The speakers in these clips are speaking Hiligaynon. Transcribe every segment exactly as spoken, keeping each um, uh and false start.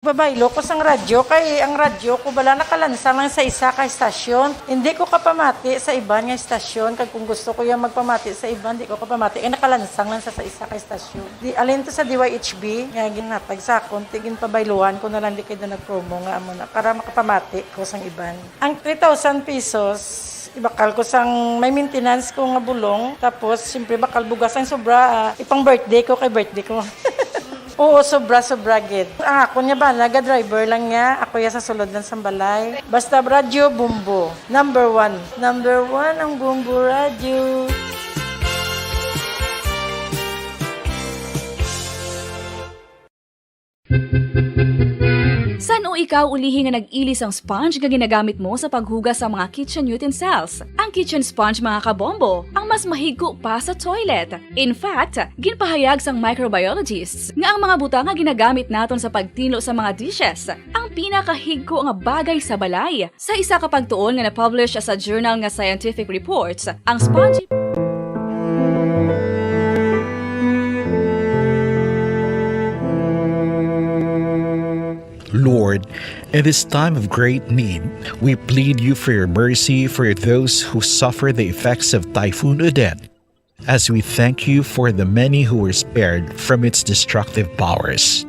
Babaylo ko sang radyo, kay ang radyo ko bala nakalansang lang sa isa ka estasyon. Hindi ko kapamati sa iban nga estasyon, kag kung gusto ko yang magpamati sa iban, di ko kapamati, kay nakalansang lang sa, sa isa ka estasyon. Di, alin to sa D Y H B nga ginhatag sa akon, ti ginpabayluhan ko na lang, di kay daw nag-promo nga amo na, para makapamati ko sang iban. Ang three thousand pesos, ibakal ko sang may maintenance ko nga bulong, tapos siyempre bakal bugas ang sobra, ah, ipang birthday ko, kay birthday ko. Oo, sobra, sobra gid. Ang akon nga bana, ga-driver lang niya. Ako ya sa sulod lang sang balay. Basta radyo, Bombo. Number one. Number one ang Bombo Radyo. San-o ikaw ulihi nga nag-ili sang sponge nga ginagamit mo sa paghugas sa mga kitchen utensils? Ang kitchen sponge, mga kabombo, ang mas mahigko pa sa toilet. In fact, ginpahayag sang microbiologists nga ang mga butang nga ginagamit naton sa pagtinlo sa mga dishes ang pinakahigko nga bagay sa balay. Sa isa ka pagtuon nga na-publish sa journal nga Scientific Reports, ang spongy Lord, in this time of great need, we plead you for your mercy for those who suffer the effects of Typhoon Odette, as we thank you for the many who were spared from its destructive powers.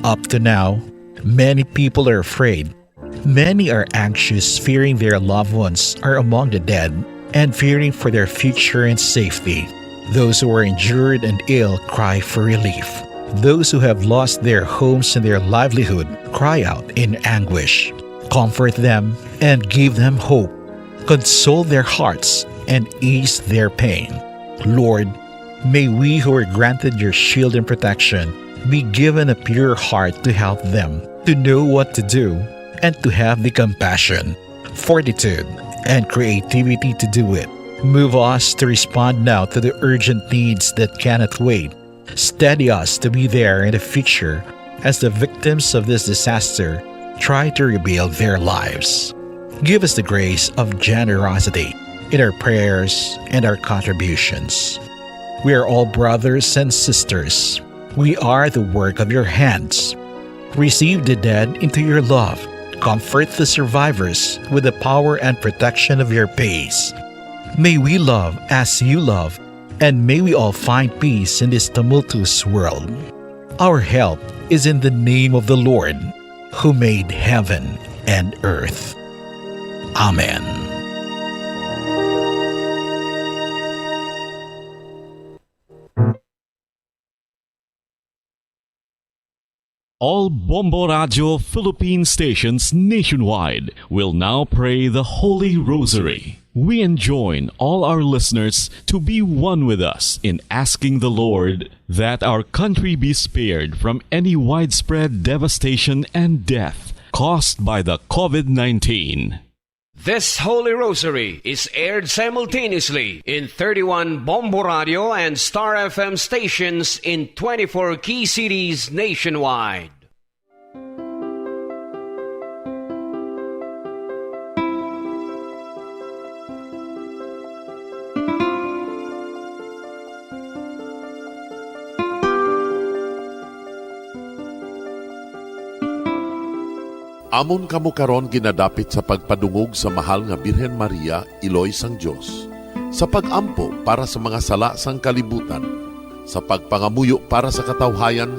Up to now, many people are afraid. Many are anxious, fearing their loved ones are among the dead and fearing for their future and safety. Those who are injured and ill cry for relief. Those who have lost their homes and their livelihood cry out in anguish. Comfort them and give them hope. Console their hearts and ease their pain. Lord, may we who are granted your shield and protection be given a pure heart to help them to know what to do and to have the compassion, fortitude, and creativity to do it. Move us to respond now to the urgent needs that cannot wait. Steady us to be there in the future as the victims of this disaster try to rebuild their lives. Give us the grace of generosity in our prayers and our contributions. We are all brothers and sisters. We are the work of your hands. Receive the dead into your love. Comfort the survivors with the power and protection of your peace. May we love as you love, and may we all find peace in this tumultuous world. Our help is in the name of the Lord, who made heaven and earth. Amen. All Bombo Radio Philippine stations nationwide will now pray the Holy Rosary. We enjoin all our listeners to be one with us in asking the Lord that our country be spared from any widespread devastation and death caused by the COVID nineteen. This Holy Rosary is aired simultaneously in thirty-one Bombo Radio and Star F M stations in twenty-four key cities nationwide. Amon kamo karon ginadapit sa pagpadungog sa Mahal nga Birhen Maria, Iloy sang Dios, sa pag-ampo para sa mga sala sang kalibutan, sa pagpangamuyo para sa katawhayan,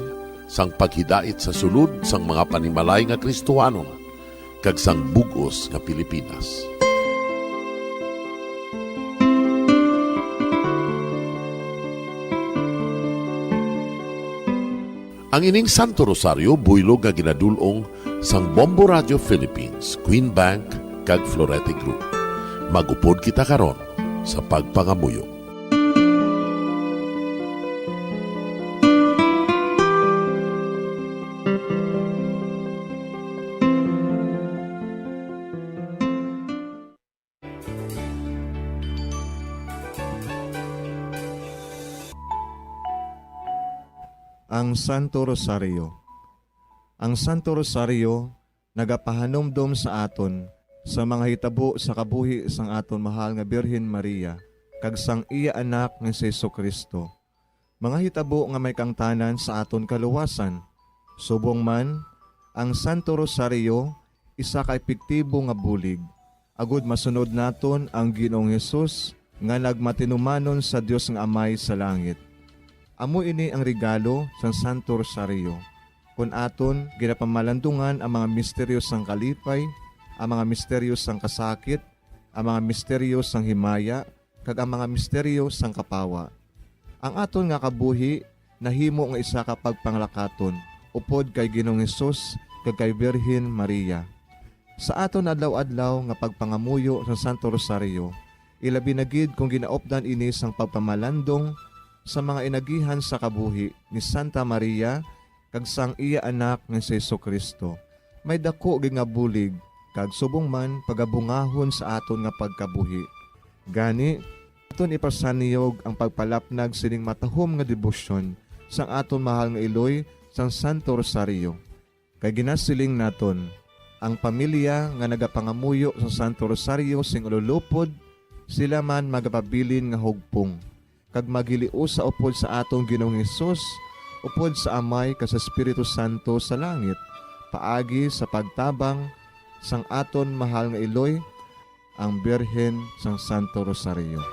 sang paghidait sa sulod sang mga panimalay nga Kristohanon, kag sang bug-os nga Pilipinas. Ang ining Santo Rosario buylog nga ginadul-ong sang Bombo Radio Philippines, Queen Bank, kag Florete Group. Mag-upod kita karon sa pagpangamuyo. Ang Santo Rosario. Ang Santo Rosario nagapahanumdom sa aton sa mga hitabo sa kabuhi sang aton mahal nga Birhen Maria kag sang iya Anak nga si Jesu-Cristo, mga hitabo nga may kaangtanan sa aton kaluwasan, subong man Ang Santo Rosario isa ka epektibo nga bulig, agud masunod naton ang Ginoong Hesus nga nagmatinumanon sa Dios nga Amay sa langit. Amo ini ang regalo sang Santo Rosario, kon aton ginapamalandungan ang mga misteryo sang kalipay, ang mga misteryo sang kasakit, ang mga misteryo sang himaya, kag ang mga misteryo sang kapawa. Ang aton nga kabuhi nahimo nga isa ka pagpanglakaton upod kay Ginoong Hesus kag kay Birhen Maria. Sa aton adlaw-adlaw nga pagpangamuyo sa Santo Rosario, ilabi na gid kon ginaupdan ini sang pagpamalandong sa mga inagihan sa kabuhi ni Santa Maria kag sang iya Anak nga si Jesu-Cristo, may daku gid nga bulig kag subong man pagabungahon sa aton nga pagkabuhi. Gani, aton ipasanyog ang pagpalapnag sining matahom nga debosyon sang aton mahal nga iloy sang Santo Rosario. Kay ginasiling naton, ang pamilya nga nagapangamuyo sa Santo Rosario sing ululupod, sila man magapabilin nga hugpong, kag maghiliusa upod sa aton Ginoong Hesus, upod sa Amay kag sa Espiritu Santo sa langit, paagi sa pagtabang sang aton mahal nga iloy, ang Birhen sang Santo Rosario.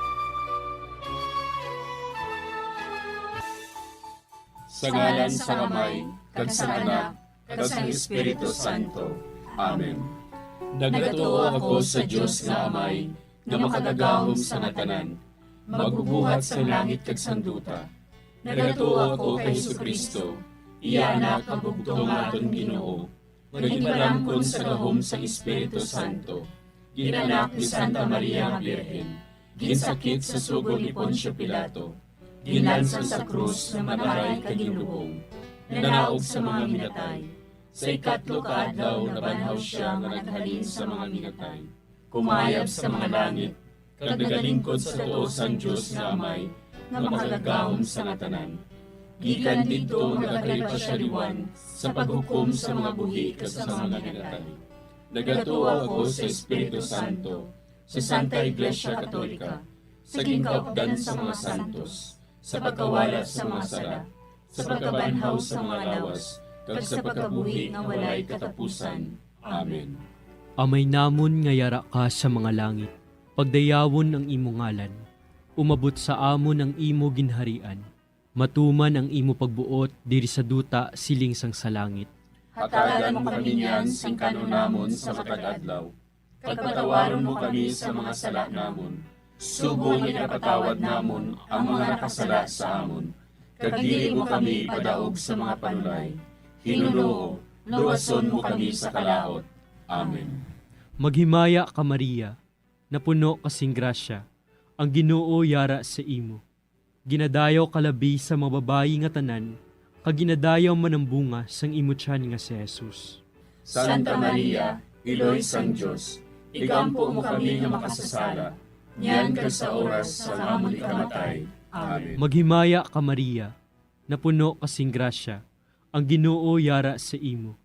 Sa ngalan sang Amay, kag sang Anak, kag sang Espiritu Santo. Amen. Nagatuo ako sa Dios nga Amay, nga makagagahom sa nga tanan, magbubuhat sang langit kag sang duta. Nagatuo ako kay Jesu-Cristo, iya Anak nga bugtong nga aton Ginoo, nga ginpalamkon sa gahom sang Espiritu Santo, ginanak ni Santa Maria nga Birhen, ginsakit sa sugo ni Poncio Pilato, ginlansang sa krus, namatay kag ginlubong, nanaog sa mga minatay. Sa ikatlo ka adlaw nabanhaw sia nga naghalin sa mga minatay, kumayab sa mga langit, kag nagalingkod sa tuo sang Dios nga Amay, nga makagagahom sa nga tanan. Gikan didto magakalipa sia liwan sa paghukom sa mga buhi kag sa mga minatay. Nagatuo ako sa Espiritu Santo, sa Santa Iglesia Katolika, sa ginkaupdan sa mga santos, sa pagkawala sa mga sala, sa pagkabanhaw sa mga lawas, kag sa pagkabuhi nga walay katapusan. Amen. Amay namon nga yara ka sa mga langit, pagdayawon ang imo ngalan. Umabot sa amon ang imo ginharian. Matuman ang imo pagbuot diri sa duta siling sang sa langit. Hatagan mo kami niyan sing kan-on namon sa matag adlaw, kag patawaron mo kami sa mga sala namon, subong nga ginapatawad namon ang mga nakasala sa amon, kag dili mo kami ipadaog sa mga panulay. Ginoo, luwason mo kami sa kalaut. Amen. Maghimaya ka, Maria, napuno ka sing grasya, ang Ginoo yara sa imo. Ginadayaw ka labi sa mga babayi nga tanan, kag ginadayaw man ang bunga sang imo tiyan nga si Jesus. Santa Maria, Iloy sang Dios, igampo mo kami nga makasasala, niyan kag sa oras sang amon ikamatay. Amen. Maghimaya ka, Maria, napuno ka sing grasya, ang Ginoo yara sa imo.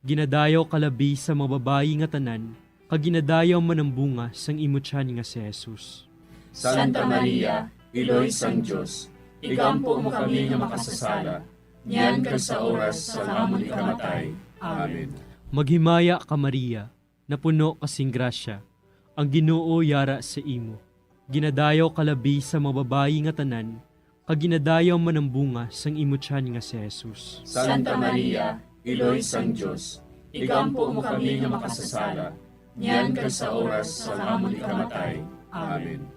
Ginadayaw ka labi sa mga babayi nga tanan, kag ginadayaw man ang bunga sang imo tiyan nga si Jesus. Santa Maria, Iloy sang Dios, igampo mo kami nga makasasala, niyan kag sa oras sang amon ikamatay. Amen. Maghimaya ka, Maria, napuno ka sing grasya, ang Ginoo yara sa imo. Ginadayaw ka labi sa mga babayi nga tanan, kag ginadayaw man ang bunga sang imo tiyan nga si Jesus. Santa Maria, Iloy sang Dios, igampo mo kami nga makasasala, niyan kag sa oras sang amon ikamatay. Amen.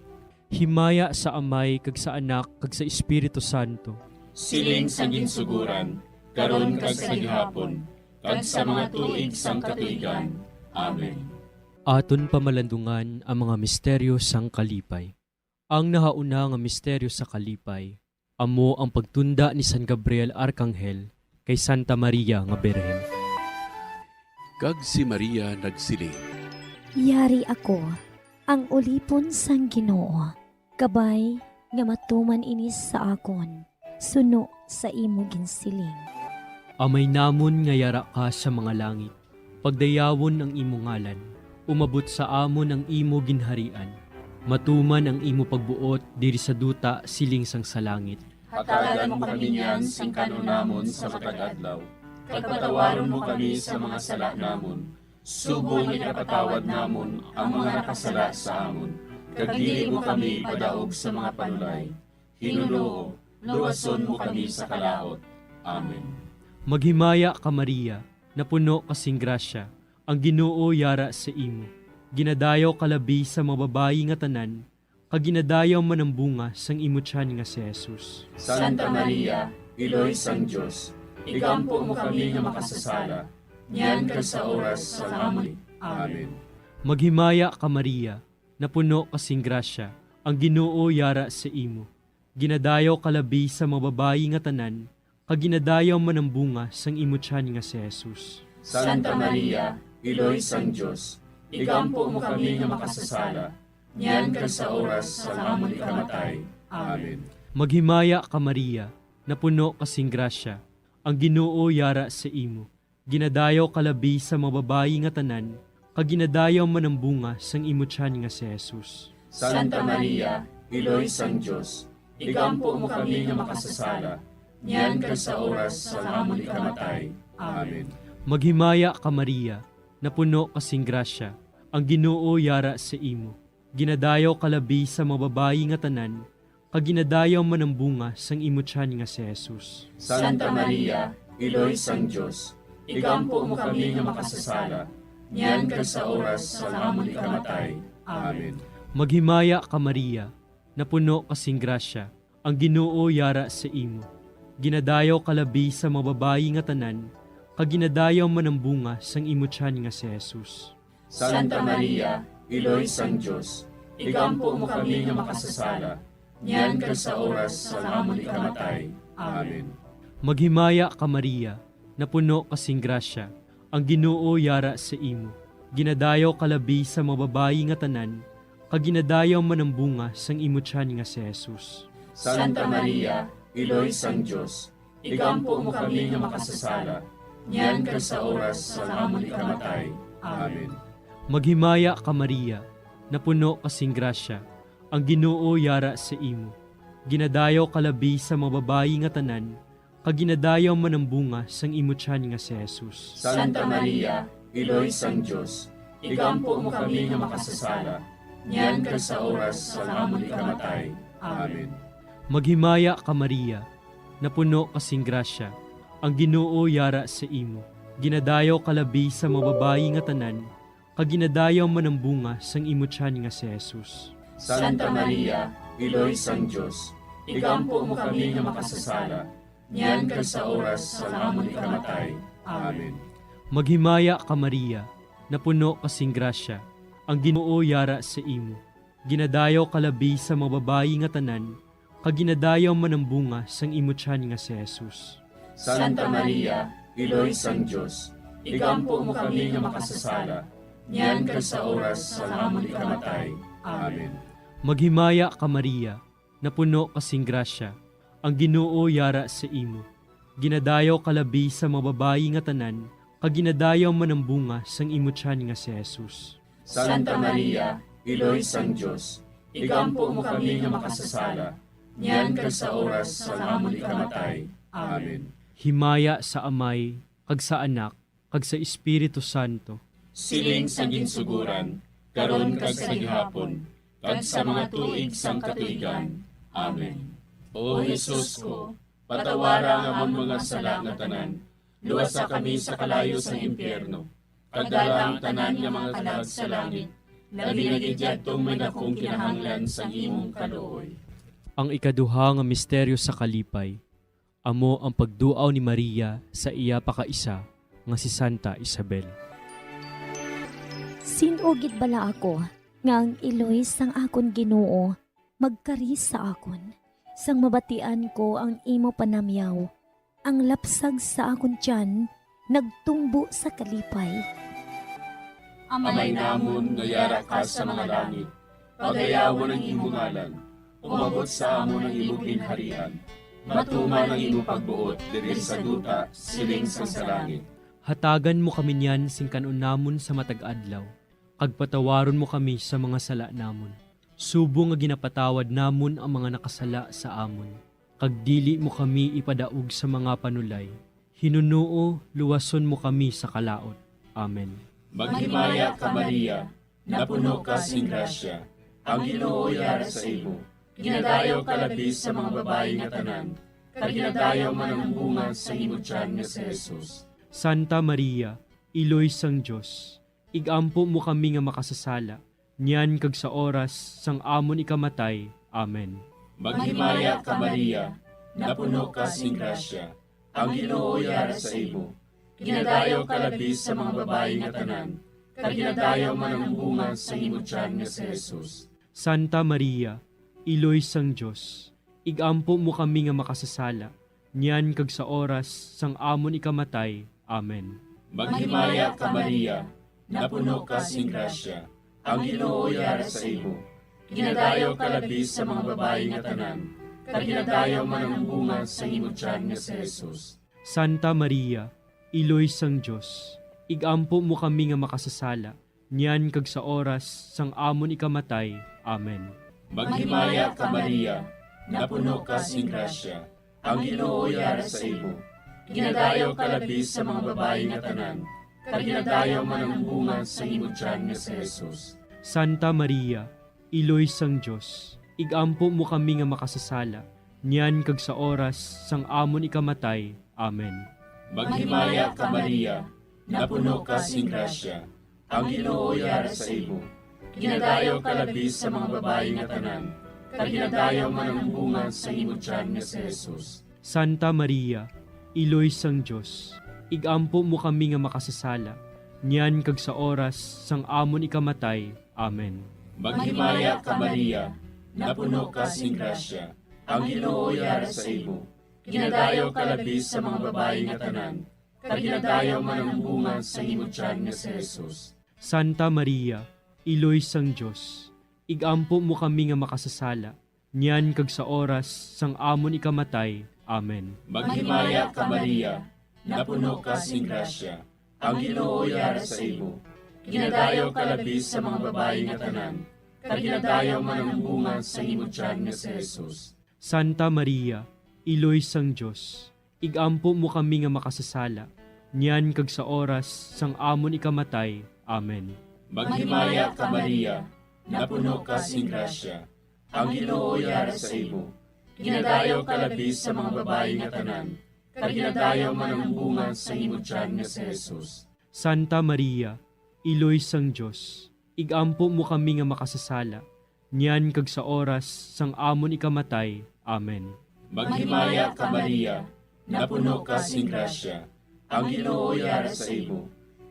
Himaya sa Amay, kag sa Anak, kag sa Espiritu Santo. Siling sa ginsuguran, karon kag sa gihapon, kag sa mga tuig sang katuigan. Amen. Aton pamalandungan ang mga misteryo sang kalipay. Ang nahauna nga misteryo sa kalipay amo ang pagtunda ni San Gabriel Arkanghel kay Santa Maria nga Birhen. Kag si Maria nagsiling, "Yari ako, ang ulipon sang Ginoo. Kabay nga matuman ini sa akon, suno sa imo ginsiling." Amay namon nga yara ka sa mga langit, pagdayawon ang imo ngalan. Umabot sa amon ang imo ginharian. Matuman ang imo pagbuot diri sa duta siling sang sa langit. Hatagan mo kami niyan sing kan-on namon sa matag adlaw. kag patawaron mo kami sa mga sala namon, subong nga ginapatawad namon ang mga nakasala sa amon, kag dili mo kami ipadaog sa mga panulay. Ginoo, luwason mo kami sa kalaut. Amen. Maghimaya ka, Maria, napuno ka sing grasya, ang Ginoo yara sa imo. Ginadayaw ka labi sa mga babayi nga tanan, kag ginadayaw man ang bunga sang imo tiyan nga si Jesus. Santa Maria, Iloy sang Dios, igampo mo kami nga makasasala, niyan kag sa oras sang amon. Amen. Maghimaya ka, Maria, napuno ka sing grasya, ang Ginoo yara sa imo. Ginadayaw ka labi sa mga babayi nga tanan, kag ginadayaw man ang bunga sang imo tiyan nga si Jesus. Santa Maria, Iloy sang Dios, igampo mo kami nga makasasala, niyan kag sa oras sang amon ikamatay. Amen. Maghimaya ka, Maria, napuno ka sing grasya, ang Ginoo yara sa imo. Ginadayaw ka labi sa mga babayi nga tanan, kag ginadayaw man ang bunga sang imo tiyan nga si Jesus. Santa Maria, Iloy sang Dios, igampo mo kami nga makasasala, niyan kag sa oras sang amon ikamatay. Amen. Maghimaya ka, Maria, napuno ka sing grasya, ang Ginoo yara sa imo. Ginadayaw ka labi sa mga babayi nga tanan, kag ginadayaw man ang bunga sang imo tiyan nga si Jesus. Santa Maria, Iloy sang Dios, igampo mo kami nga makasasala, niyan kag sa oras sang amon ikamatay. Amen. Maghimaya ka, Maria, napuno ka sing grasya, ang Ginoo yara sa imo. Ginadayaw ka labi sa mga babayi nga tanan, kag ginadayaw man ang bunga sang imo tiyan nga si Jesus. Santa Maria, Iloy sang Dios, igampo mo kami nga makasasala, niyan kag sa oras sang amon ikamatay. Amen. Maghimaya ka, Maria, napuno ka sing grasya, ang Ginoo yara sa imo. Ginadayaw ka labi sa mga babayi nga tanan, kag ginadayaw man ang bunga sang imo tiyan nga si Jesus. Santa Maria, Iloy sang Dios, igampo mo kami nga makasasala, niyan kag sa oras sang amon ikamatay. Amen. Maghimaya ka, Maria, napuno ka sing grasya, ang Ginoo yara sa imo. Ginadayaw ka labi sa mga babayi nga tanan, kag ginadayaw man ang bunga sang imo tiyan nga si Jesus. Santa Maria, Iloy sang Dios, igampo mo kami nga makasasala, niyan kag sa oras sang amon ikamatay. Amen. Maghimaya ka, Maria, napuno ka sing grasya, ang Ginoo yara sa imo. Ginadayaw ka labi sa mga babayi nga tanan, kag ginadayaw man ang bunga sang imo tiyan nga si Jesus. Santa Maria, Iloy sang Dios, igampo mo kami nga makasasala, niyan kag sa oras sang amon ikamatay. Amen. Maghimaya ka, Maria, napuno ka sing grasya, ang Ginoo yara sa imo. Ginadayaw ka labi sa mga babayi nga tanan, kag ginadayaw man ang bunga sang imo tiyan nga si Jesus. Santa Maria, Iloy sang Dios, igampo mo kami nga makasasala, niyan kag sa oras sang amon ikamatay. Amen. Maghimaya ka, Maria, napuno ka sing grasya, ang Ginoo yara sa imo. Ginadayaw ka labi sa mga babayi nga tanan, kag ginadayaw man ang bunga sang imo tiyan nga si Jesus. Santa Maria, Iloy sang Dios, igampo mo kami nga makasasala, niyan kag sa oras sang amon ikamatay. Amen. Himaya sa Amay, kag sa Anak, kag sa Espiritu Santo. Siling sa ginsuguran, karon kag sa gihapon, kag sa mga tuig sang katuigan. Amen. O Jesus ko, patawara ang amon mga sala nga tanan, luwasa kami sa kalayo sang impyerno, kag dala ang tanan nga mga kalag sa langit, labi na gid yadtong may dakong kinahanglan sang imong kaluoy. Ang ikaduha nga misteryo sa kalipay, amo ang pagduaw ni Maria sa iya pakaisa nga si Santa Isabel. Sin-o gid bala ako nga ang iloy sang akon Ginoo magkari sa akon, sang mabatian ko ang imo panamyaw? Ang lapsag sa akon tiyan nagtumbo sa kalipay. Amay namon nga yara ka sa mga langit, pagayawon ang imo ngalan. Umabot sa amon ang imo ginharian. Matuman ang imo pagbuot diri sa duta, siling sang sa langit. Hatagan mo kami niyan sing kan-on namon sa matag adlaw, kag patawaron mo kami sa mga sala namon, subong nga ginapatawad namon ang mga nakasala sa amon. Kag dili mo kami ipadaog sa mga panulay, Hinunoo, luwason mo kami sa kalaut. Amen. Maghimaya ka, Maria, napuno ka sing grasya, ang Ginoo yara sa imo. Ginadayaw ka labi sa mga babayi nga tanan, kag ginadayaw man ang bunga sa imo tiyan nga si Jesus. Santa Maria, Iloy sang Dios, ig-ampo mo kami nga makasasala, niyan kag sa oras sang amon ikamatay. Amen. Maghimaya ka, Maria, napuno ka sing grasya, ang Ginoo yara sa imo. Ginadayaw ka labi sa mga babayi nga tanan, kag ginadayaw man ang bunga sa imo tiyan nga si Jesus. Santa Maria, Iloy sang Dios, ig-ampo mo kami nga makasasala, niyan kag sa oras sang amon ikamatay. Amen. Maghimaya ka, Maria, napuno ka sing grasya, ang Ginoo yara sa imo. Ginadayaw ka labi sa mga babayi nga tanan, kag ginadayaw man ang bunga sa imo tiyan nga si Jesus. Santa Maria, Iloy sang Dios, ig-ampo mo kami nga makasasala, niyan kag sa oras sang amon ikamatay. Amen. Maghimaya ka, Maria, napuno ka sing grasya, ang Ginoo yara sa imo. Ginadayaw ka labi sa mga babayi nga tanan, kag ginadayaw man ang bunga sa imo tiyan nga si Jesus. Santa Maria, Iloy sang Dios, ig-ampo mo kami nga makasasala, niyan kag sa oras sang amon ikamatay. Amen. Maghimaya ka, Maria, napuno ka sing grasya, ang Ginoo yara sa imo. Ginadayaw ka labi sa mga babayi nga tanan, kag ginadayaw man ang bunga sa imo tiyan nga si Jesus. Santa Maria, Iloy sang Dios, ig-ampo mo kami nga makasasala, niyan kag sa oras sang amon ikamatay. Amen. Maghimaya ka, Maria, napuno ka sing grasya, ang Ginoo yara sa imo. Ginadayaw ka labi sa mga babayi nga tanan, kag ginadayaw man ang bunga sa imo tiyan nga si Jesus. Santa Maria, Iloy sang Dios, ig-ampo mo kami nga makasasala, niyan kag sa oras sang amon ikamatay. Amen. Maghimaya ka, Maria, napuno ka sing grasya, ang Ginoo yara sa imo. Ginadayaw ka labi sa mga babayi nga tanan, kag ginadayaw man ang bunga sa imo tiyan nga si Jesus. Santa Maria, Iloy sang Dios, ig-ampo mo kami nga makasasala, niyan kag sa oras sang amon ikamatay. Amen. Maghimaya ka, Maria, napuno ka sing grasya, ang Ginoo yara sa imo. Ginadayaw ka labi sa mga babayi nga tanan, kag ginadayaw man ang bunga sa imo tiyan nga si Jesus. Santa Maria, Iloy sang Dios, ig-ampo mo kami nga makasasala, niyan kag sa oras sang amon ikamatay. Amen. Maghimaya ka, Maria, napuno ka sing grasya, ang Ginoo yara sa imo.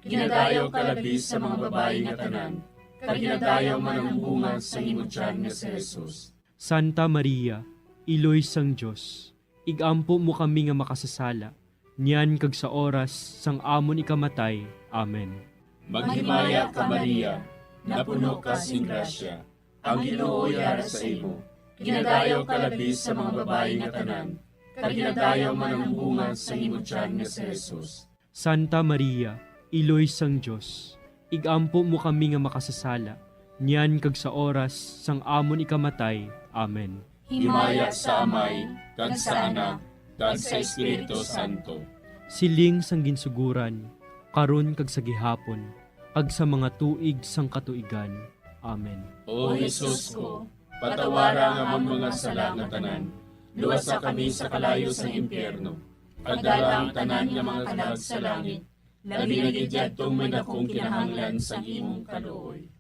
Ginadayaw ka labi sa mga babayi nga tanan, kag ginadayaw man ang bunga sa imo tiyan nga si Jesus. Santa Maria, Iloy sang Dios, ig-ampo mo kami nga makasasala, niyan kag sa oras sang amon ikamatay. Amen. Maghimaya ka, Maria, napuno ka sing grasya, ang Ginoo yara sa imo. Ginadayaw ka labi sa mga babayi nga tanan, kag ginadayaw man ang bunga sa imo tiyan nga si Jesus. Santa Maria, Iloy sang Dios, ig-ampo mo kami nga makasasala, niyan kag sa oras sang amon ikamatay. Amen. Himaya sa Amay, kag sa Anak, kag sa Espiritu Santo. Siling sang ginsugoran, karon kag sa gihapon, kag sa mga tuig sang katuigan. Amen. O Jesus ko, patawara ang amon mga sala nga tanan, luwasa kami sa kalayo sang impyerno, kag dala ang tanan nga mga kalag sa langit, labi na gid yadtong may dakong kinahanglan sang imong kaluoy.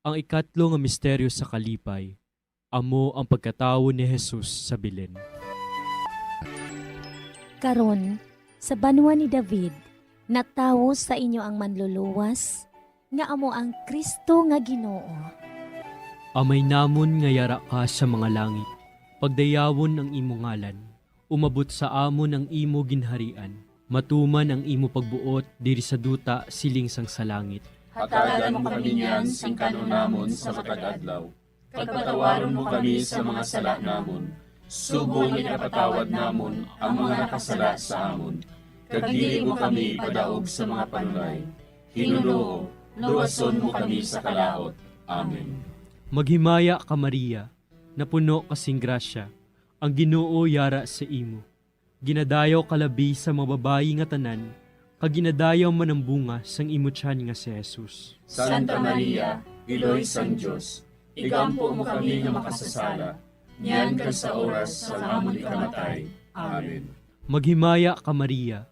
Ang ikatlo nga misteryo sa kalipay, amo ang pagkatawo ni Jesus sa Belen. Karon, sa banwa ni David, natawo sa inyo ang Manluluwas, nga amo ang Cristo nga Ginoo. Amay namon nga yara ka sa mga langit, pagdayawon ang imo ngalan. Umabot sa amon ang imo ginharian. Matuman ang imo pagbuot diri sa duta siling sang sa langit. Hatagan mo kami niyan sing kan-on namon sa matag adlaw, kag patawaron mo kami sa mga sala namon, subong nga ginapatawad namon ang mga nakasala sa amon, kag dili mo kami ipadaog sa mga panulay. Ginoo, luwason mo kami sa kalaut. Amen. Maghimaya ka, Maria, napuno ka sing grasya, ang Ginoo yara sa imo. Ginadayaw ka labi sa mga babayi nga tanan, kag ginadayaw man ang bunga sang imo tiyan nga si Jesus. Santa Maria, Iloy sang Dios, igampo mo kami nga makasasala, niyan kag sa oras sang amon ikamatay. Amen. Maghimaya ka, Maria,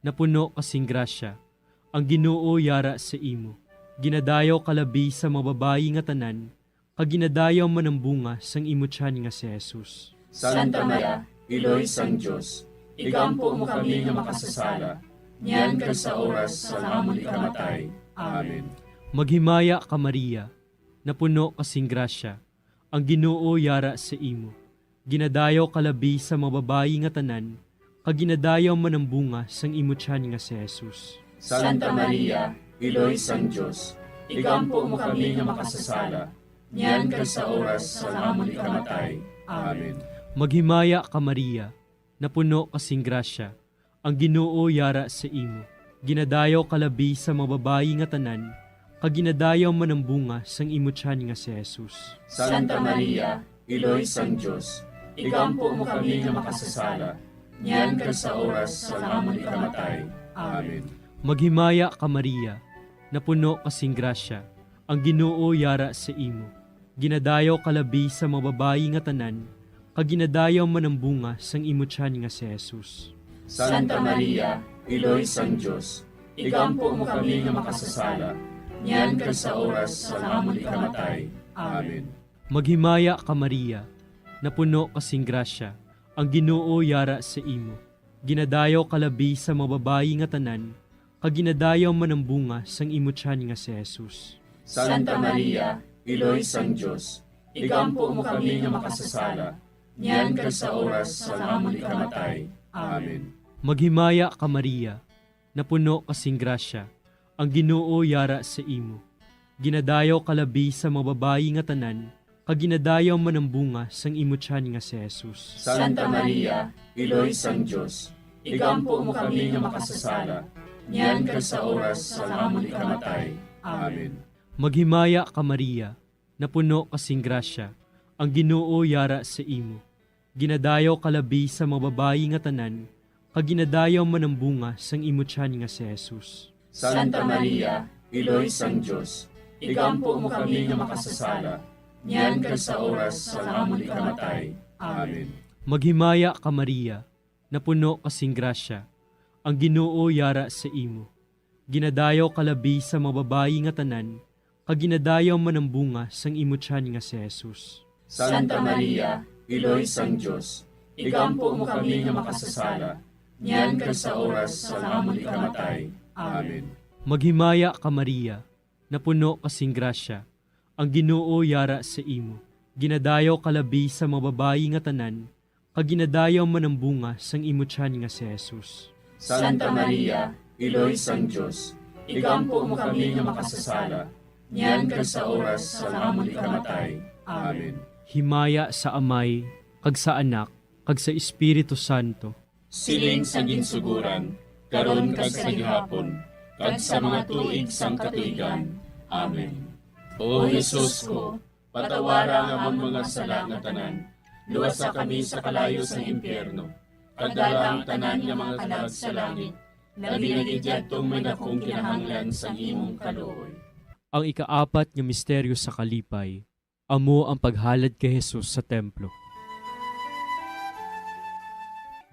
napuno ka sing grasya, ang Ginoo yara sa imo. Ginadayaw ka labi sa mga babayi nga tanan, kag ginadayaw man ang bunga sang imo tiyan nga si Jesus. Santa Maria, Iloy sang Dios, igampo mo kami nga makasasala, niyan kag sa oras sang amon ikamatay. Amen. Maghimaya ka, Maria, napuno ka sing grasya, ang Ginoo yara sa imo. Ginadayaw ka labi sa mga babayi nga tanan, kag ginadayaw man ang bunga sang imo tiyan nga si Jesus. Santa Maria, Iloy sang Dios, igampo mo kami nga makasasala, niyan kag sa oras sang amon ikamatay. Amen. Maghimaya ka, Maria, napuno ka sing grasya, ang Ginoo yara sa imo. Ginadayaw ka labi sa mga babayi nga tanan, kag ginadayaw man ang bunga sang imo tiyan nga si Jesus. Santa Maria, Iloy sang Dios, igampo mo kami nga makasasala, niyan kag sa oras sang amon ikamatay. Amen. Maghimaya ka, Maria, napuno ka sing grasya, ang Ginoo yara sa imo. Ginadayaw ka labi sa mga babayi nga tanan, kag ginadayaw man ang bunga sang imo tiyan nga si Jesus. Santa Maria, Iloy sang Dios, igampo mo kami nga makasasala, niyan kag sa oras sang amon ikamatay. Amen. Maghimaya ka, Maria, napuno ka sing grasya, ang Ginoo yara sa imo. Ginadayaw ka labi sa mga babayi nga tanan, kag ginadayaw man ang bunga sang imo tiyan nga si Jesus. Santa Maria, Iloy sang Dios, igampo mo kami nga makasasala, niyan kag sa oras sang amon ikamatay. Amen. Maghimaya ka, Maria, napuno ka sing grasya, ang Ginoo yara sa imo. Ginadayaw ka labi sa mga babayi nga tanan, kag ginadayaw man ang bunga sang imo tiyan nga si Jesus. Santa Maria, Iloy sang Dios, igampo mo kami nga makasasala, niyan kag sa oras sang amon ikamatay. Amen. Maghimaya ka, Maria, napuno ka sing grasya, ang Ginoo yara sa imo. Ginadayaw ka labi sa mga babayi nga tanan, kag ginadayaw man ang bunga sang imo tiyan nga si Jesus. Santa Maria, Iloy sang Dios, igampo mo kami nga makasasala, niyan kag sa oras sang amon ikamatay. Amen. Maghimaya ka, Maria, napuno ka sing grasya, ang Ginoo yara sa imo. Ginadayaw ka labi sa mga babayi nga tanan, kag ginadayaw man ang bunga sang imo tiyan nga si Jesus. Santa Maria, Iloy sang Dios, igampo mo kami nga makasasala, niyan kag sa oras sang amon ikamatay. Amen. Maghimaya ka, Maria, napuno ka sing grasya, ang Ginoo yara sa imo. Ginadayaw ka labi sa mga babayi nga tanan, kag ginadayaw man ang bunga sang imo tiyan nga si Jesus. Santa Maria, Iloy sang Dios, igampo mo kami nga makasasala, niyan kag sa oras sang amon ikamatay. Amen. Himaya sa Amay, kag sa Anak, kag sa Espiritu Santo. Siling sa ginsuguran, karon kag sa gihapon, kag sa mga tuig sang katuigan. Amen. O Jesus ko, patawara ang amon mga sala nga tanan, luwasa kami sa kalayo sang impyerno, kag dala ang tanan nga mga kalag sa langit, labi na gid yadtong may dakong kinahanglan sang imong kaluoy. Ang ikaapat nga misteryo sa kalipay, amo ang paghalad kay Jesus sa templo.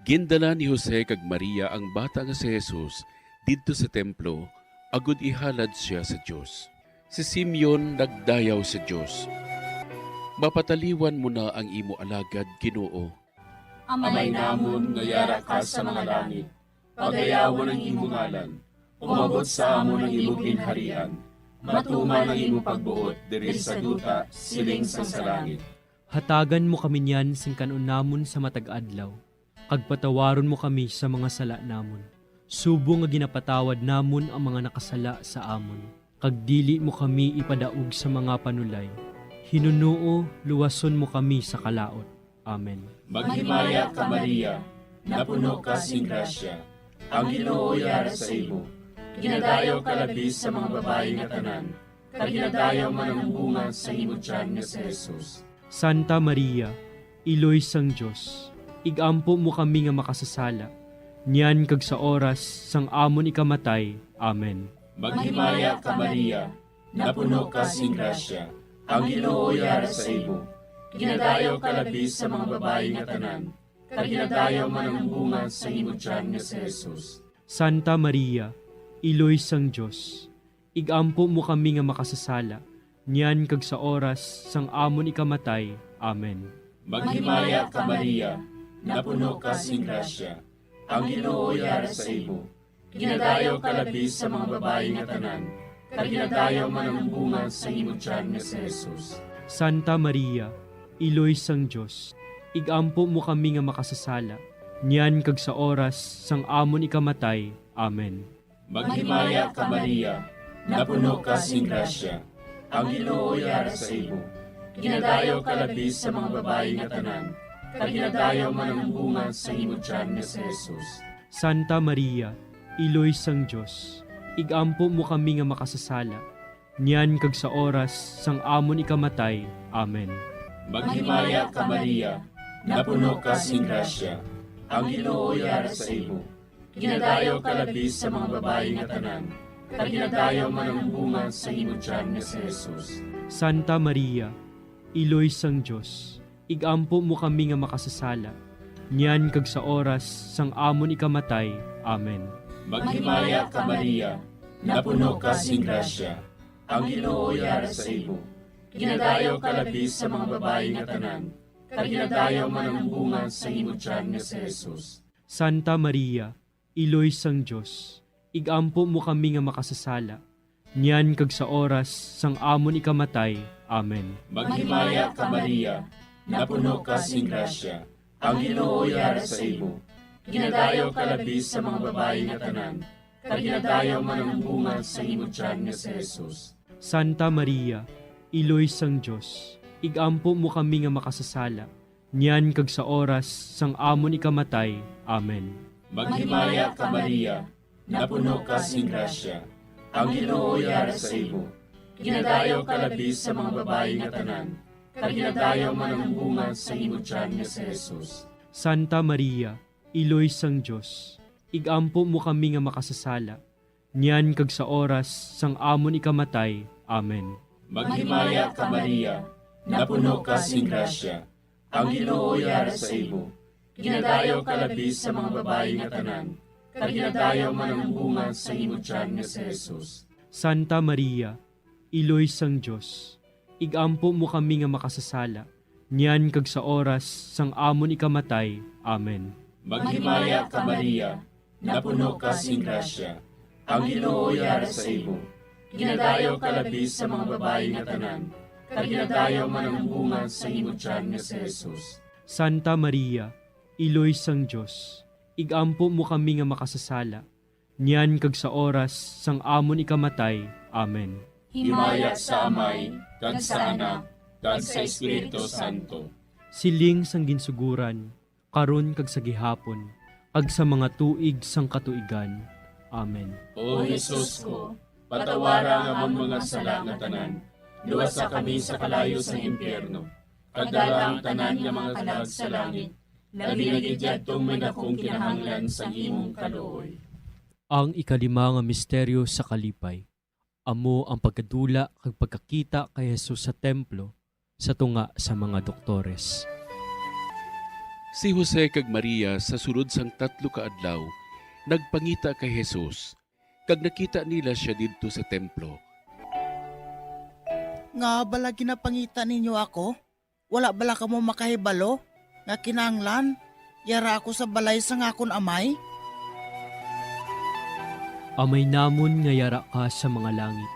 Gindala ni Jose kag Maria ang bata nga si Jesus didto sa templo, agod ihalad sia sa Dios. Si Simeon nagdayaw sa Dios. Mapataliwan mo na ang imo alagad, Ginoo. Amay namon nga yara ka sa mga langit, pagayawon ang imo ngalan. Umabot sa amon ang imo ginharian. Matuman ang imo pagbuot diri sa duta, siling sang sa langit. Hatagan mo kami niyan sing kan-on namon sa matag adlaw, kag patawaron mo kami sa mga sala namon, subong nga ginapatawad namon ang mga nakasala sa amon. Kag dili mo kami ipadaog sa mga panulay. Hinunoo, luwason mo kami sa kalaut. Amen. Maghimaya ka, Maria, napuno ka sing grasya. Ang Ginoo yara sa imo. Ginadayaw ka labi sa mga babayi nga tanan, kag ginadayaw man ang bunga sa imo tiyan nga si Jesus. Santa Maria, Iloy sang Dios, igampo mo kami nga makasasala, niyan kag sa oras sang amon ikamatay. Amen. Maghimaya ka, Maria, napuno ka sing grasya, ang Ginoo yara sa imo. Ginadayaw ka labi sa mga babayi nga tanan, kag ginadayaw man ang bunga sa imo tiyan nga si Jesus. Santa Maria, Iloy sang Dios, igampo mo kami nga makasasala, niyan kag sa oras sang amon ikamatay. Amen. Maghimaya ka, Maria, napuno ka sing grasya, ang Ginoo yara sa imo. Ginadayaw ka labi sa mga babayi nga tanan, kag ginadayaw man ang bunga sa imo tiyan nga si Jesus. Santa Maria, Iloy sang Dios, igampo mo kami nga makasasala, niyan kag sa oras sang amon ikamatay. Amen. Maghimaya ka, Maria, napuno ka sing grasya, ang Ginoo yara sa imo. Ginadayaw ka labi sa mga babayi nga tanan, kag ginadayaw man ang bunga sa imo tiyan nga si Jesus. Santa Maria, Iloy sang Dios, igampo mo kami nga makasasala, niyan kag sa oras sang amon ikamatay. Amen. Maghimaya ka, Maria, napuno ka sing grasya, ang Ginoo yara sa imo. Ginadayaw ka labi sa mga babayi nga tanan, kag ginadayaw man ang bunga sa imo tiyan nga si Jesus. Santa Maria, Iloy sang Dios, igampo mo kami nga makasasala, niyan kag sa oras sang amon ikamatay. Amen. Maghimaya ka, Maria, napuno ka sing grasya, ang Ginoo yara sa imo. Ginadayaw ka labi sa mga babayi nga tanan, kag ginadayaw man ang bunga sa imo tiyan nga si Jesus. Santa Maria, Iloy sang Dios, igampo mo kami nga makasasala, niyan kag sa oras sang amon ikamatay. Amen. Maghimaya ka, Maria, napuno ka sing grasya, ang Ginoo yara sa imo. Ginadayaw ka labi sa mga babayi nga tanan, kag ginadayaw man ang bunga sa imo tiyan nga si Jesus. Santa Maria, Iloy sang Dios, igampo mo kami nga makasasala, niyan kag sa oras sang amon ikamatay. Amen. Maghimaya ka, Maria, napuno ka sing grasya, ang Ginoo yara sa imo. Ginadayaw ka labi sa mga babayi nga tanan, kag ginadayaw man ang bunga sa imo tiyan nga si Jesus. Santa Maria, Iloy sang Dios, igampo mo kami nga makasasala, niyan kag sa oras sang amon ikamatay. Amen. Maghimaya ka, Maria, napuno ka sing grasya, ang Ginoo yara sa imo. Ginadayaw ka labi sa mga babayi nga tanan, kag ginadayaw man ang bunga sa imo tiyan nga si Jesus. Santa Maria, Iloy sang Dios, igampo mo kami nga makasasala, niyan kag sa oras sang amon ikamatay. Amen. Maghimaya ka, Maria, napuno ka sing grasya, ang Ginoo yara sa imo. Ginadayaw ka labi sa mga babayi nga tanan, kag ginadayaw man ang bunga sa imo tiyan nga si Jesus. Santa Maria, Iloy sang Dios, igampo mo kami nga makasasala, niyan kag sa oras sang amon ikamatay. Amen. Himaya sa Amay, kag sa Anak, kag sa Espiritu Santo. Siling sang ginsuguran, karon kag sa gihapon, kag sa mga tuig sang katuigan. Amen. O Jesus ko, patawara ang amon mga sala nga tanan, luwasa kami sa kalayo sang impyerno, kag dala ang tanan nga mga kalag sa langit, labi na gid yadtong may dakong kinahanglan sang imong kaluoy. Ang ikalima nga misteryo sa kalipay, amo ang pagkadula kag pagkakita kay Jesus sa templo sa tunga sa mga doktores. Si Jose kag Maria sa sulod sang tatlo ka adlaw nagpangita kay Jesus, kag nakita nila sia didto sa templo. Ngaa bala ginapangita ninyo ako? Wala bala kamo makahibalo nga kinahanglan yara ako sa balay sang akon amay? Amay namon nga yara ka sa mga langit,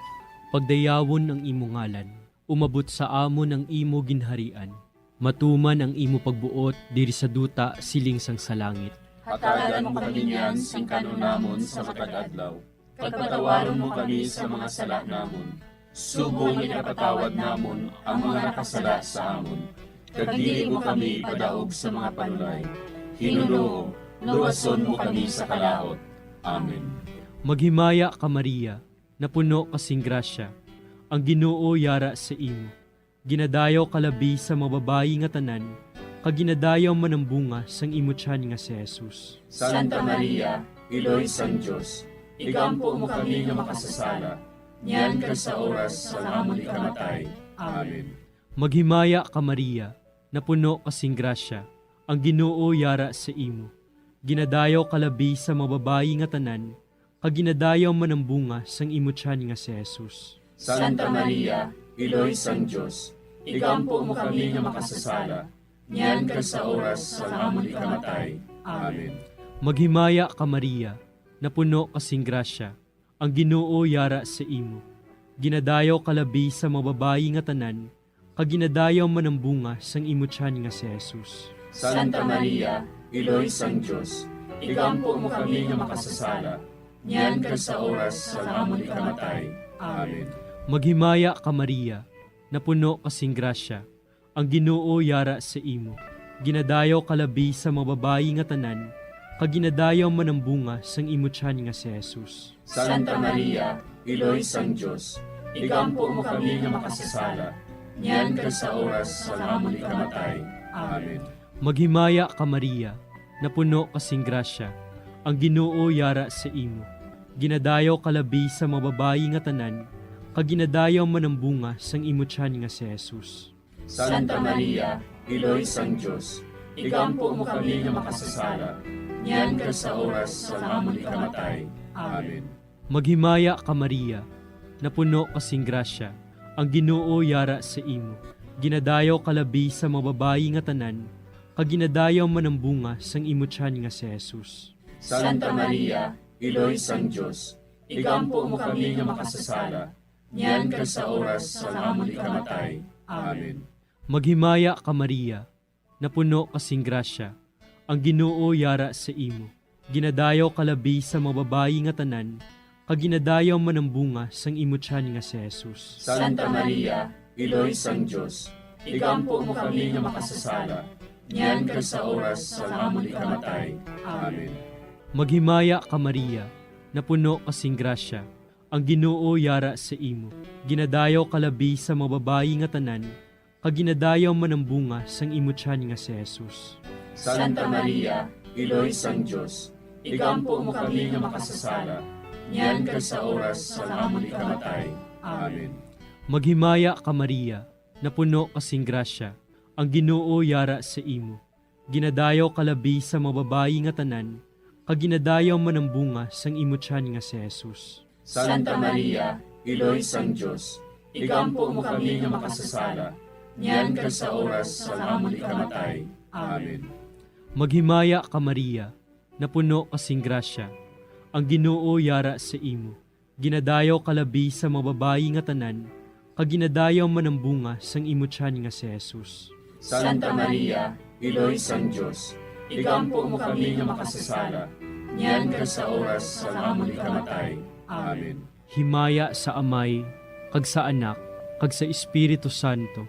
pagdayawon ang imo ngalan, umabot sa amon ang imo ginharian, matuman ang imo pagbuot diri sa duta siling sang sa langit. Hatagan mo kami niyan sing kan-on namon sa matag adlaw, kag patawaron mo kami sa mga sala namon, subong nga ginapatawad namon ang mga nakasala sa amon. Kag dili mo kami ipadaog sa mga panulay. Ginoo, luwason mo kami sa kalaut. Amen. Maghimaya ka, Maria, napuno ka sing grasya. Ang Ginoo yara sa imo. Ginadayaw ka labi sa mga babayi nga tanan, kag ginadayaw man ang bunga sang imo tiyan nga si Jesus. Santa Maria, Iloy sang Dios, igampo mo kami nga makasasala, niyan kag sa oras sang amon ikamatay. Amen. Maghimaya ka, Maria, napuno ka sing grasya, ang Ginoo yara sa imo. Ginadayaw ka labi sa mga babayi nga tanan, kag ginadayaw man ang bunga sang imo tiyan nga si Jesus. Santa Maria, Iloy sang Dios, igampo mo kami nga makasasala, niyan kag sa oras sang amon ikamatay. Amen. Maghimaya ka, Maria, napuno ka sing grasya, ang Ginoo yara sa imo. Ginadayaw ka labi sa mga babayi nga tanan, kag ginadayaw man ang bunga sang imo tiyan nga si Jesus. Santa Maria, Iloy sang Dios, igampo mo kami nga makasasala, niyan kag sa oras sang amon ikamatay. Amen. Maghimaya ka, Maria, napuno ka sing grasya, ang Ginoo yara sa imo. Ginadayaw ka labi sa mga babayi nga tanan, kag ginadayaw man ang bunga sang imo tiyan nga si Jesus. Santa Maria, Iloy sang Dios, igampo mo kami nga makasasala, niyan kag sa oras sang amon ikamatay. Amen. Maghimaya ka, Maria, napuno ka sing grasya, ang Ginoo yara sa imo. Ginadayaw ka labi sa mga babayi nga tanan, kag ginadayaw man ang bunga sang imo tiyan nga si Jesus. Santa Maria, Iloy sang Dios, igampo mo kami nga makasasala, niyan kag sa oras sang amon ikamatay. Amen. Maghimaya ka, Maria, napuno ka sing grasya, ang Ginoo yara sa imo. Ginadayaw ka labi sa mga babayi nga tanan, kag ginadayaw man ang bunga sang imo tiyan nga si Jesus. Santa Maria, Iloy sang Dios, igampo mo kami nga makasasala, niyan kag sa oras sang amon ikamatay. Amen. Maghimaya ka, Maria, napuno ka sing grasya, ang Ginoo yara sa imo. Ginadayaw ka labi sa mga babayi nga tanan, kag ginadayaw man ang bunga sang imo tiyan nga si Jesus. Santa Maria, Iloy sang Dios, igampo mo kami nga makasasala, niyan kag sa oras sang amon ikamatay. Amen. Maghimaya ka, Maria, napuno ka sing grasya, ang Ginoo yara sa imo. Ginadayaw ka labi sa mga babayi nga tanan, kag ginadayaw man ang bunga sang imo tiyan nga si Jesus. Santa Maria, Iloy sang Dios, igampo mo kami nga makasasala, niyan kag sa oras sang amon ikamatay. Amen. Maghimaya ka, Maria, napuno ka sing grasya, ang Ginoo yara sa imo. Ginadayaw ka labi sa mga babayi nga tanan, kag ginadayaw man ang bunga sang imo tiyan nga si Jesus. Santa Maria, Iloy sang Dios, igampo mo kami nga makasasala, niyan kag sa oras sang amon ikamatay. Amen. Maghimaya ka, Maria, napuno ka sing grasya, ang Ginoo yara sa imo. Ginadayaw ka labi sa mga babayi nga tanan, kag ginadayaw man ang bunga sang imo tiyan nga si Jesus. Santa Maria, Iloy sang Dios, igampo mo kami nga makasasala, niyan kag sa oras sang amon ikamatay. Amen. Himaya sa Amay, kag sa Anak, kag sa Espiritu Santo.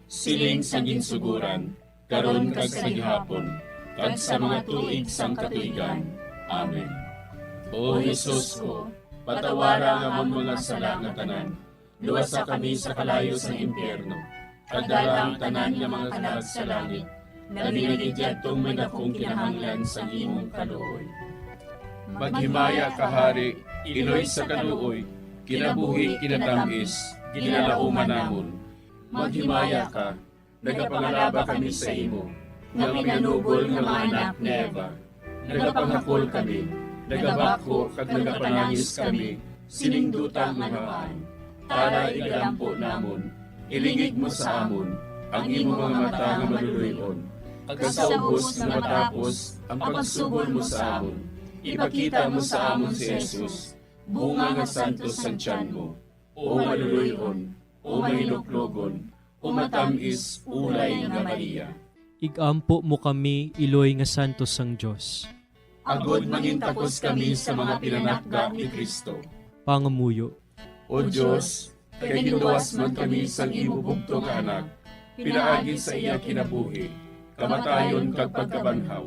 Siling sa ginsuguran, karon kag sa gihapon, kag sa mga tuig sang katuigan. Amen. O Jesus ko, patawara ang amon mga sala nga tanan, luwasa kami sa kalayo sang impyerno, kag dala ang tanan nga mga kalag sa langit, labi na gid yadtong may dakong kinahanglan sang imong kaluoy. Maghimaya ka, Hari, Iloy sa kaluoy, kinabuhi, kinatamis, ginalauman namon. Maghimaya ka, nagapangalaba kami sa imo, nga pinanubol nga mga anak ni Eva. Nagapanghakol kami, nagabakho kag nagapanangis kami sining duta nga nupaan. Tara, igalampo namon, ilingig mo sa amon ang imo mga mata nga maluloy-on, kag sa ubos nga matapos ang pagsugol mo sa amon, ipakita mo sa amon si Jesus, bunga nga santos sang tiyan mo, o maluloy-on, o mahinuklogon, o matamis, ulay nga Maria. Igampo mo kami, Iloy nga santos sang Dios. Agod mangintakos kami sa mga pinanakda ni Cristo. Pangamuyo. O Dios, kay ginluwas man kami sang imo bugtong nga Anak, pinaagi sa iya kinabuhi, kamatayon, kag pagkabanhaw,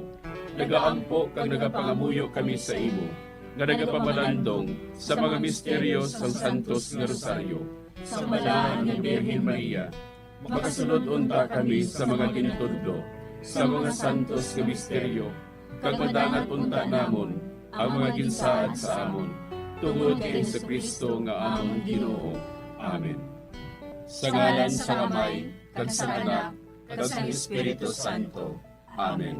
nagaampo kag nagapangamuyo kami sa imo, nga nagapamalandong sa mga misteryo sang Santos nga Rosario, sang Balaan nga Birhen Maria, makasulod unta kami sa mga gintudlo sa mga santos nga misteryo, kag madangat unta namon ang mga ginsaad sa amon, tungod kay Jesu-Cristo nga amon Ginoo. Amen. Sa ngalan sang Amay, kag sang Anak, kag sang Espiritu Santo. Amen.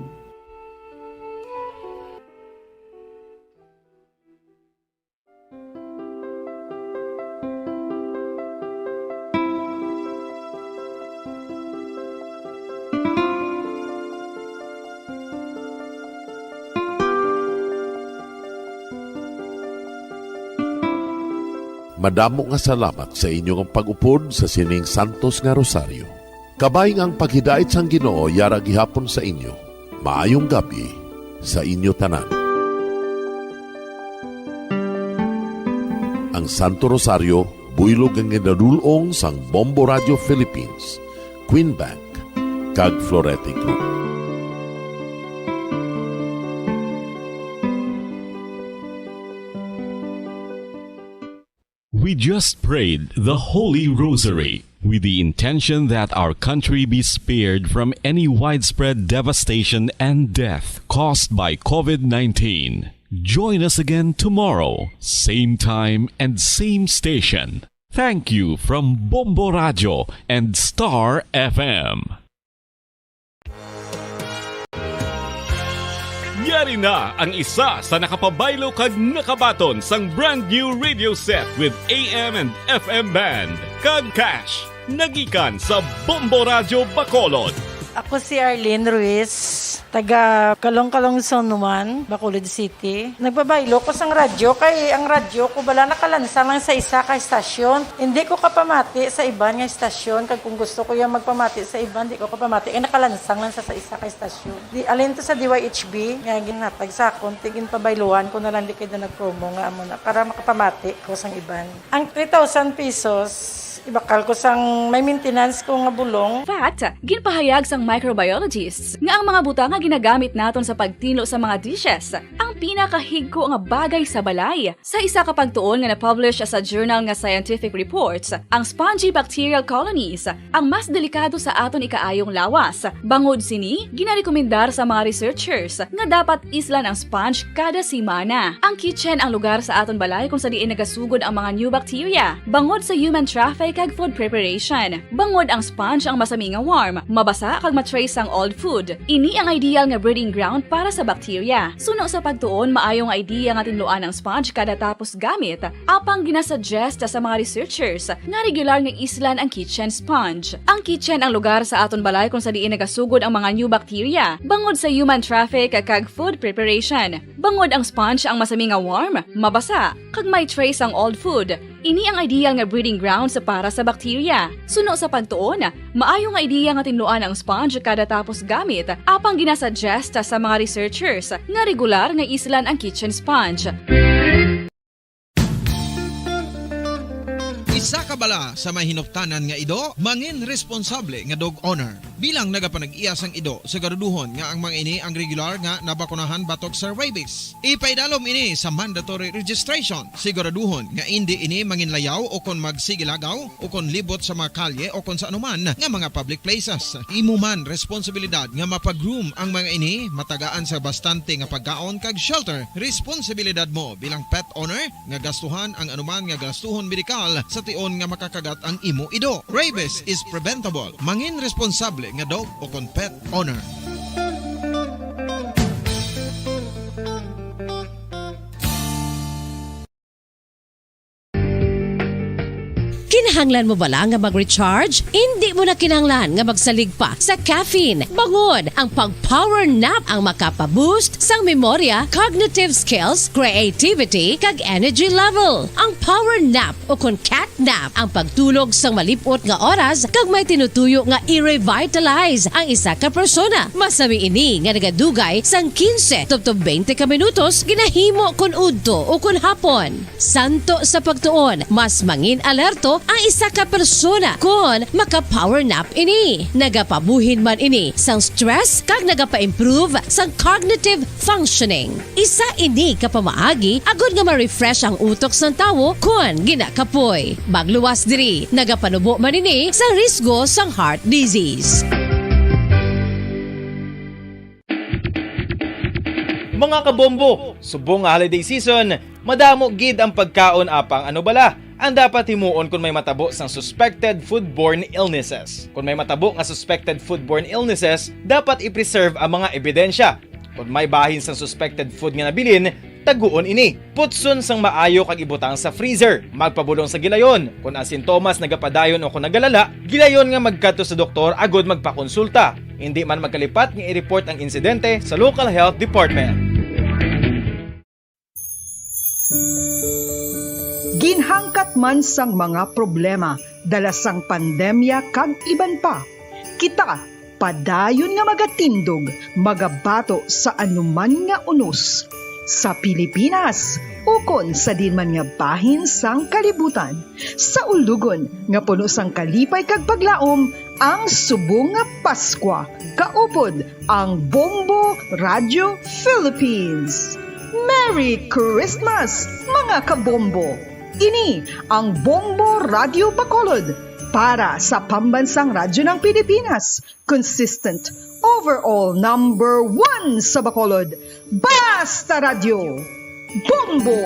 Madamo nga salamat sa inyo nga pag-upod sa sining santos nga rosaryo. Kabay nga ang paghidait sang Ginoo yara gihapon sa inyo. Maayong gab-i sa inyo tanan. Ang Santo Rosario, buylog nga ginadul-ong sang Bombo Radio Philippines, Queen Bank, kag Florete Group. We just prayed the Holy Rosary with the intention that our country be spared from any widespread devastation and death caused by COVID nineteen. Join us again tomorrow, same time and same station. Thank you from Bombo Radio and Star F M. Yari na ang isa sa nakapabaylo kag nakabaton sang brand new radio set with A M and F M band kag cash. Nagikan sa Bombo Radyo Bacolod. Ako si Arlene Ruiz, taga Calong-Calong Zone one, Bacolod City. Nagpabaylo ko sang radyo kay ang radyo ko bala nakalansang lang sa isa ka estasyon. Hindi ko kapamati sa iban nga estasyon, kag kung gusto ko yung magpamati sa iban, di ko kapamati kay nakalansang lang sa, sa isa ka estasyon. Di, alin to sa D Y H B nga ginhatag sa akon, ti ginpabayluan ko na lang di kay da nag-promo nga amo na para makapamati ko sang iban. Ang three thousand pesos, ibakal ko sang may maintenance ko nga bulong. Fact, ginpahayag sang microbiologists nga ang mga butang nga ginagamit naton sa pagtinlo sa mga dishes ang pinakahigko nga bagay sa balay. Sa isa ka pagtuon nga na-publish sa journal nga Scientific Reports, ang spongy bacterial colonies ang mas delikado sa aton ikaayong lawas. Bangod sini, ginarekomendar sa mga researchers nga dapat islan ang sponge kada semana. Ang kitchen ang lugar sa aton balay kung sa diin nagasugod ang mga new bacteria. Bangod sa human traffic kag food preparation. Bangod ang sponge ang masami nga warm, mabasa kag ma-trace ang old food. Ini ang ideal nga breeding ground para sa bacteria. Suno sa pagtuon, maayo nga idea nga tinluan ang sponge kada tapos gamit, apang ginasuggest sa mga researchers nga regular nga islan ang kitchen sponge. Ang kitchen ang lugar sa aton balay kung sa diin nagasugod ang mga new bacteria, bangod sa human traffic kag food preparation. Bangod ang sponge ang masami nga warm, mabasa, kag may trace ang old food. Ini ang ideal nga breeding grounds para sa bacteria. Suno sa pagtuon, maayo nga idea nga tinluan ang sponge kada tapos gamit, apang ginasuggest sa mga researchers nga regular nga islan ang kitchen sponge. Isa ka bala sa may hinuptanan nga ido, mangin responsable nga dog owner. Bilang nagapanag-iya sang ido, siguraduhon nga ang mga ini ang regular nga nabakunahan batok sa rabies. Ipaidalom ini sa mandatory registration. Siguraduhon nga indi ini manginlayaw o kon magsigilagaw o kon libot sa mga kalye o kon sa anuman nga mga public places. Imo man responsibilidad nga mapa-groom ang mga ini, matagaan sa bastante nga pagkaon kag shelter. Responsibilidad mo bilang pet owner nga gastuhan ang anuman nga gastuhon medikal sa tion nga makakagat ang imo ido. Rabies is preventable. Mangin responsable nga dog o kon pet owner. Kinahanglan mo bala nga mag-recharge? Indi mo na kinahanglan nga magsalig pa sa caffeine. Bangod ang pag-power nap ang makapa-boost sang memorya, cognitive skills, creativity, kag energy level. Ang power nap o kon cat nap ang pagtulog sang malip-ot nga oras kag may tinutuyo nga i-revitalize ang isa ka persona. Masami ini nga nagadugay sang quince tubtob twenty ka minutos ginahimo kon udto o kon hapon. Santo sa pagtuon, mas mangin-alerto ang isa ka persona kon maka-power nap ini. Nagapabuhin man ini sang stress kag nagapa-improve sang cognitive functioning. Isa ini ka pamaagi agod nga ma-refresh ang utok sang tawo kon ginakapoy. Magluwas diri, nagapanubo man ini sang risgo sang heart disease. Mga kabombo, subong nga holiday season, madamo gid ang pagkaon, apang ano bala ang dapat himuon kon may matabo sang suspected foodborne illnesses? Kon may matabo nga suspected foodborne illnesses, dapat i-preserve ang mga ebidensya. Kon may bahin sang suspected food nga nabilin, taguon ini. Putson sang maayo kag ibutang sa freezer. Magpabulong sa gilayon. Kon ang sintomas nagapadayon o kon nagalala, gilayon nga magkadto sa doktor agud magpakonsulta. Indi man magkalipat nga i-report ang insidente sa local health department. Ginhangkat man sang mga problema dala sang pandemya kag iban pa, kita padayon nga magatindog, magabato sa anuman nga unos sa Pilipinas ukon sa diin man nga bahin sang kalibutan. Sa ulugon nga puno sang kalipay kag paglaom ang subong nga Paskwa, kaupod ang Bombo Radio Philippines. Merry Christmas, mga kabombo! Ini ang Bombo Radio Bacolod para sa Pambansang Radyo ng Pilipinas, consistent, overall number one sa Bacolod. Basta Radyo, Bombo!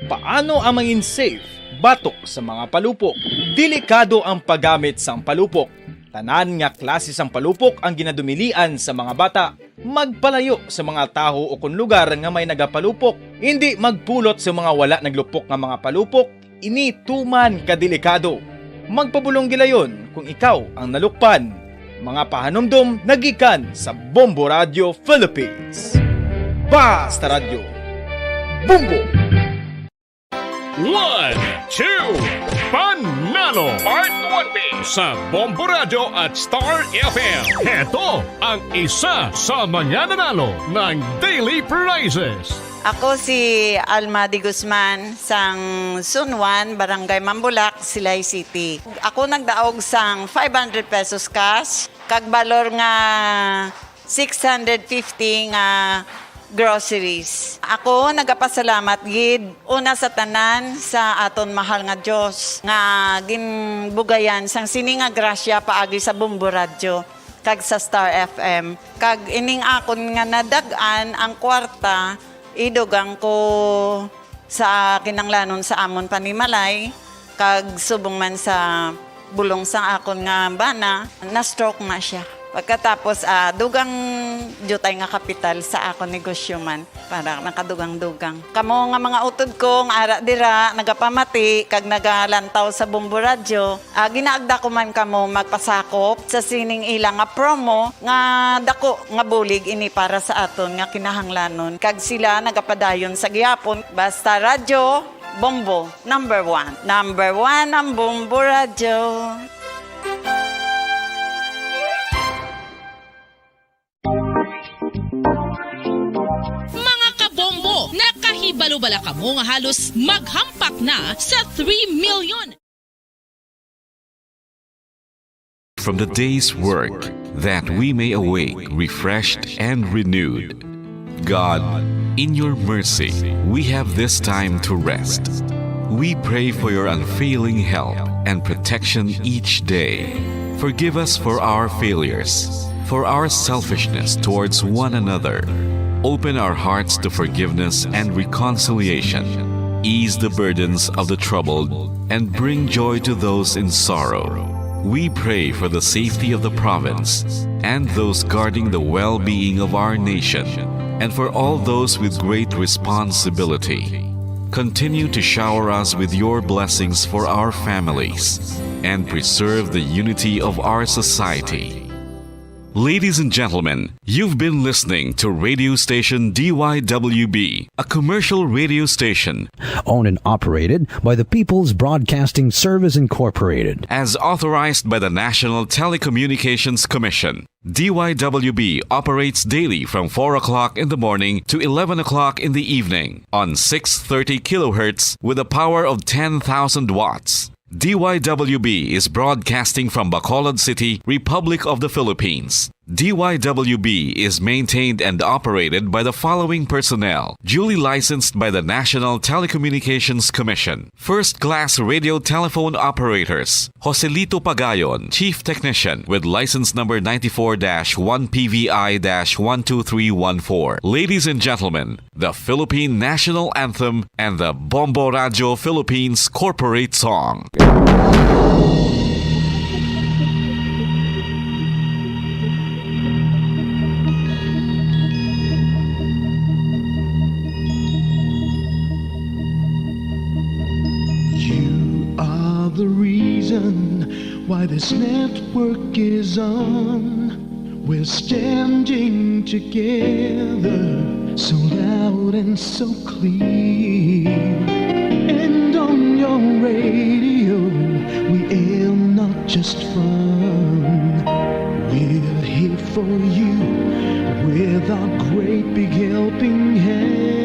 Paano ang mangin safe batok sa mga palupok? Delikado ang paggamit sang palupok. Tanan nga klase sang palupok ang ginadumilian sa mga bata. Magpalayo sa mga tawo o kon lugar nga may nagapalupok. Indi magpulot sa mga wala naglupok nga mga palupok. Ini tuman ka delikado. Magpabulong gilayon kung ikaw ang nalukpan. Mga pahanumdom nagikan sa Bombo Radio Philippines. Basta Radyo, Bombo! One, two, Panalo! Part one B sa Bombo Radyo at Star F M. Heto ang isa sa mga nanalo ng Daily Prizes. Ako si Alma de Guzman sang Sunwan, Barangay Mambulak, Silay City. Ako nagdaog sang five hundred pesos cash kag balor nga six hundred fifty nga groceries. Ako nagapasalamat gid una sa tanan sa aton mahal nga Dios nga ginbugayan sang sini nga grasya paagi sa Bombo Radyo kag sa Star F M. Kag ining akon nga nadag-an ang kwarta, idugang ko sa kinanglanon sa amon panimalay, kag subong man sa bulong sang akon nga bana, na-stroke na siya. Pagkatapos, ah, dugang diutay nga kapital sa akon negosyo man, para nakadugang-dugang. Kamo nga mga utod ko nga ara dira, nagapamati kag nagalantaw sa Bombo Radyo, ah, ginaagda ko man kamo magpasakop sa sining ila nga promo nga dako nga bulig ini para sa aton nga kinahanglanon, kag sila nagapadayon sa gihapon. Basta Radyo, Bombo, number one. Number one ang Bombo Radyo. Mga kabombo, nakahibalo bala kamo nga halos maghampak na sa three million? From the day's work, that we may awake refreshed and renewed. God, in your mercy, we have this time to rest. We pray for your unfailing help and protection each day. Forgive us for our failures, for our selfishness towards one another. Open our hearts to forgiveness and reconciliation. Ease the burdens of the troubled and bring joy to those in sorrow. We pray for the safety of the province and those guarding the well-being of our nation, and for all those with great responsibility. Continue to shower us with your blessings for our families and preserve the unity of our society. Ladies and gentlemen, you've been listening to radio station D Y W B, a commercial radio station owned and operated by the People's Broadcasting Service Incorporated. As authorized by the National Telecommunications Commission. D Y W B operates daily from four o'clock in the morning to eleven o'clock in the evening on six thirty kilohertz with a power of ten thousand watts. D Y W B is broadcasting from Bacolod City, Republic of the Philippines. D Y W B is maintained and operated by the following personnel, duly licensed by the National Telecommunications Commission. First class radio telephone operators, Joselito Pagayon, Chief Technician, with license number ninety-four dash one P V I dash one two three one four. Ladies and gentlemen, the Philippine National Anthem and the Bombo Radio Philippines Corporate Song. You are the reason why this network is on. We're standing together, so loud and so clear. And on your radio, we air not just fun. We're here for you with our great big helping hand.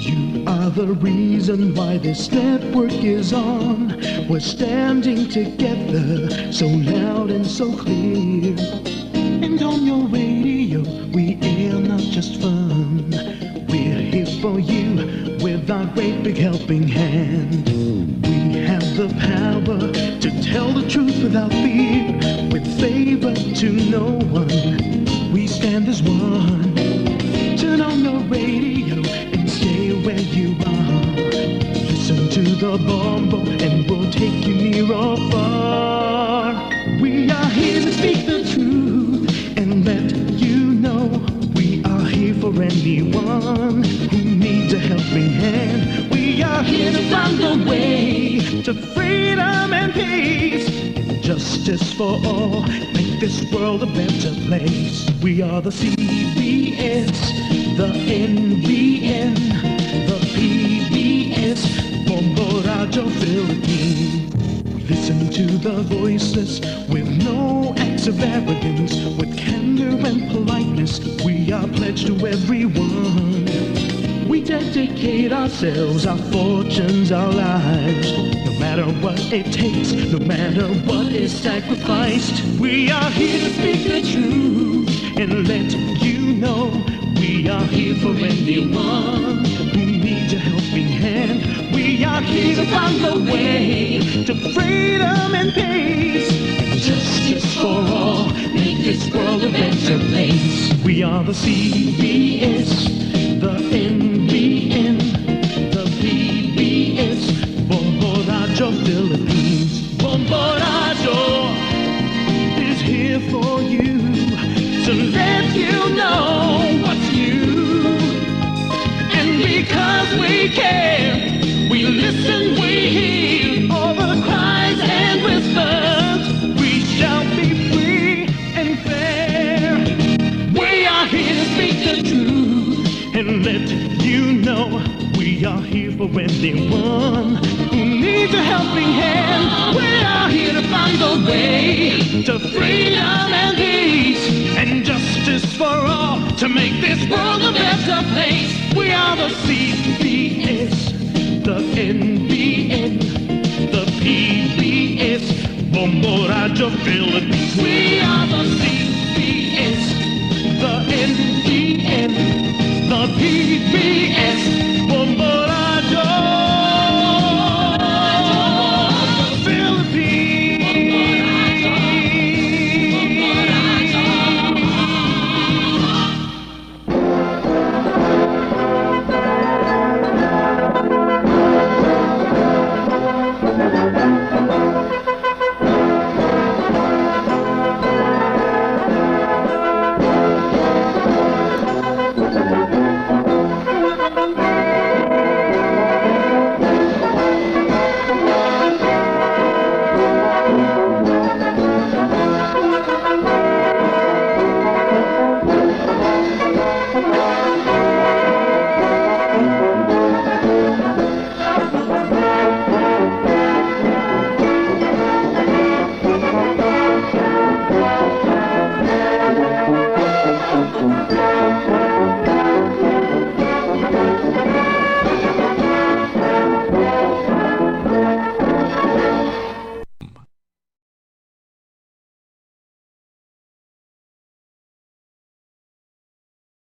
You are the reason why this network is on. We're standing together, so loud and so clear. And on your radio, we air not just fun. We're here for you with our great big helping hand. We have the power to tell the truth without fear, with favor to no one. We stand as one. Turn on your radio and stay where you are. Listen to the Bombo and we'll take you near or far. We are here to speak the truth and let you know we are here for anyone who needs a helping hand. We are here to find a way to freedom and peace and justice for all. Make this world a better place. We are the C B S, the N B N, the P B S, Bombo Radio Philippines. We listen to the voiceless with no acts of arrogance, with candor and politeness. We are pledged to everyone. We dedicate ourselves, our fortunes, our lives, no matter what it takes, no matter what is sacrificed. We are here to speak the truth and let you know we are here for anyone who needs a helping hand. We are here to find the way to freedom and peace and justice for all. Make this world a better place. We are the C B S, the N B N, the P B S, Bombo Radio Philippines. Bombo Radio is here for you to let you know what's new. And because we care, we listen, we hear all the cries and whispers. We shall be free and fair. We are here to speak the truth and let you know we are here for anyone who needs a helping hand. We are here to find the way to freedom and peace and justice for all, to make this world a better place. We are the C B S, the N B N, the P B S, Bombo Radio Philippines. We are the